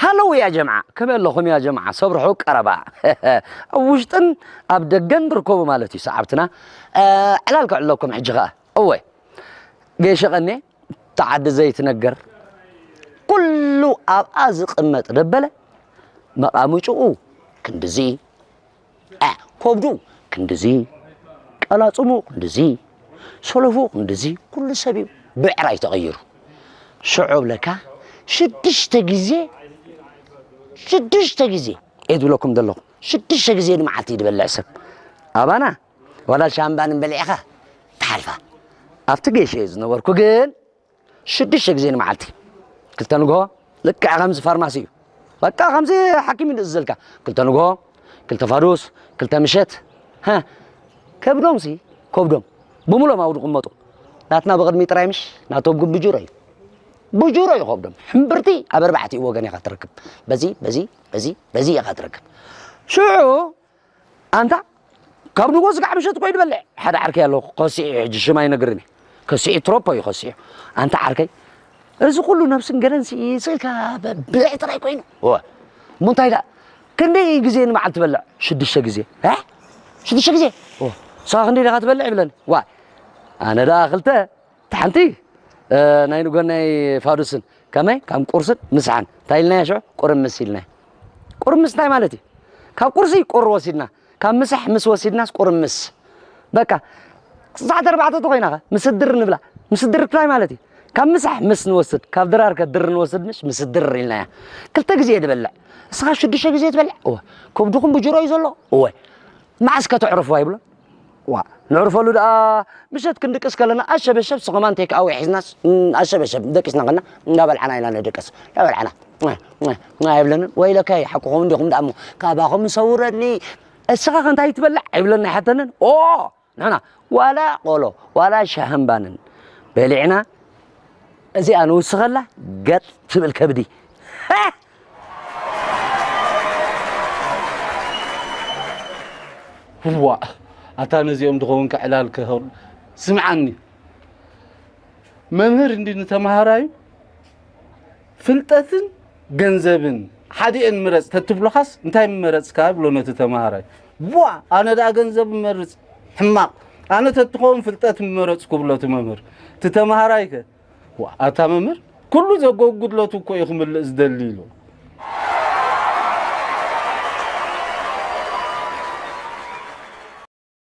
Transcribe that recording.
ኣለዉ ያ ጀምዓ፣ ከመይ ኣለኹም ያ ጀምዓ? ሰብርሑ ቀረባ። ኣብ ውሽጥን ኣብ ደገን ዝርከቡ ማለት እዩ ሰዓብትና። እ፣ ዕላል ክዕለኩም ሕጂ ኸኣ። እወ፣ ገይሸ ቀኔ፣ እታ ዓዲ ዘይትነገር፣ ኩሉ ኣብኣ ዝቕመጥ ደበለ፣ መቓምጭኡ ክንድዚ፣ እ፣ ከብዱ ክንድዚ፣ ቀላጽሙ ክንድዚ፣ ሰለፉ ክንድዚ፣ ኩሉ ሰብ እዩ ብዕራይ ተቐይሩ። ሽዑ እብለካ ሽዱሽተ ግዜ፣ ሽዱሽተ ግዜ እየ ዝብለኩም ዘለኹ፣ ሽዱሽተ ግዜ ንመዓልቲ እዩ ዝበልዕ ሰብ። ኣባና ዋላ ሻምባን በሊዕኻ ትሓልፋ። ኣብቲ ጌሽ እየ ዝነበርኩ ግን ሽዱሽተ ግዜ ንመዓልቲ። ክልተ ንግሆ፣ ልክዕ ከምዚ ፋርማሲ እዩ። በቃ ከምዚ ሓኪም እዩ ዝእዝዘልካ። ክልተ ንግሆ፣ ክልተ ፋዱስ፣ ክልተ ምሸት። ሃ፣ ከብዶምሲ፣ ከብዶም። ብምሎም ኣብኡ ዝቕመጡ። ናትና ብቕድሚ ጥራይ ምሽ፣ ናቶም ግን ብጁሮ እዩ። ብጁሮ እዩ ከብዶም። ሕምብርቲ ኣብ ኣርባዕቲኡ ወገን ኢኻ ትረክብ። በዚ፣ በዚ፣ በዚ፣ በዚ ኢኻ ትረክብ። ሽዑ፣ ኣንታ፣ ካብ ንጎ ስጋዕ ምሸት እኮ እዩ ዝበልዕ። ሓደ ዓርከይ ኣሎ፣ ከሲዒ፣ ሕጂ ሽም ኣይነግርን እየ። ከሲዒ ትሮፖ እዩ ከሲዒ። ኣንታ ዓርከይ፣ እዚ ኩሉ ነብስን ገለን ሲ-፣ ስኢልካ ብ-፣ ብልዒ ጥራይ ኮይኑ። እወ። እሞ እንታይ ደኣ፣ ክንደይ ግዜ ንመዓልቲ ትበልዕ? ሽዱሽተ ግዜ። እ? ሽዱሽተ ግዜ? እወ። ንስኻ ክንደይ ዲኻ ትበልዕ ይብለኒ። ዋይ፣ ኣነ ደኣ ክልተ፣ እታ ሓንቲ፣ እ፣ ናይ ንጎን ናይ ፋዱስን፣ ከመይ? ካብ ቁርስን ምሳሕን። እንታይ ኢልናዮ ሽዑ? ቁርምስ ኢልናዮ። ቁርምስ እንታይ ማለት እዩ? ካብ ቁርሲ ቁር ወሲድና፣ ካብ ምሳሕ ምስ ወሲድናስ ቁርምስ። በቃ፣ ሰዓት ኣርባዕተ ተኾይና ኸ? ምስድር ንብላ። ምስድር እንታይ ማለት እዩ? ካብ ምሳሕ ምስ ንወስድ፣ ካብ ድራር ከ ድር ንወስድ ምሽ? ምስድር ኢልናያ። ክልተ ግዜ እየ ዝበልዕ። ንስኻ ሽዱሽተ ግዜ ትበልዕ? እወ። ከብድኹም ብጅሮ እዩ ዘሎ? እወ። መዓስ ከተዕርፉ ኣይብሎን? ዋ፣ ነዕርፈሉ ደኣ ምሸት ክንድቅስ ከለና ኣሸበሸብ፣ ስኸማን ቴክ ኣዌ ሒዝናስ፣ እም፣ ኣሸበሸብ ደቂስና ከና እንዳበልዓና ኢና ንድቅስ። እንዳበልዓና። ኣይብለንን። ወይለከይ፣ ሓቅኹም እንዲኹም ደኣ እሞ፣ ካባኹም ሰውረኒ። እስኻ ከ እንታይ ትበልዕ? ኣይብለና ኣይሓተንን። ኦ፣ ንሕና ዋላ ቆሎ፣ ዋላ ሻህን ባንን በሊዕና፣ እዚኣ ንውስኸላ ገጥ ትብል ከብዲ። ዋእ፣ ኣታ ነዚኦም ድኸውን ከዕላል ክኸሉ። ስምዓኒ፣ መምህር እንዲ ንተምሃራዩ ፍልጠትን ገንዘብን ሓዲኤን ምረጽ ተትብሎኻስ እንታይ ምመረጽካ? ብሎ ነቲ ተምሃራይ። ቧ፣ ኣነ ደኣ ገንዘብ እመርጽ፣ ሕማቕ። ኣነ ተትኸውን ፍልጠት ምመረጽኩ፣ ብሎ እቲ መምህር። እቲ ተምሃራይከ? ዋ፣ ኣታ መምህር፣ ኩሉ ዘጎ ጉድለቱ እኮ እዩ ክምልእ ዝደሊ፣ ኢሉ።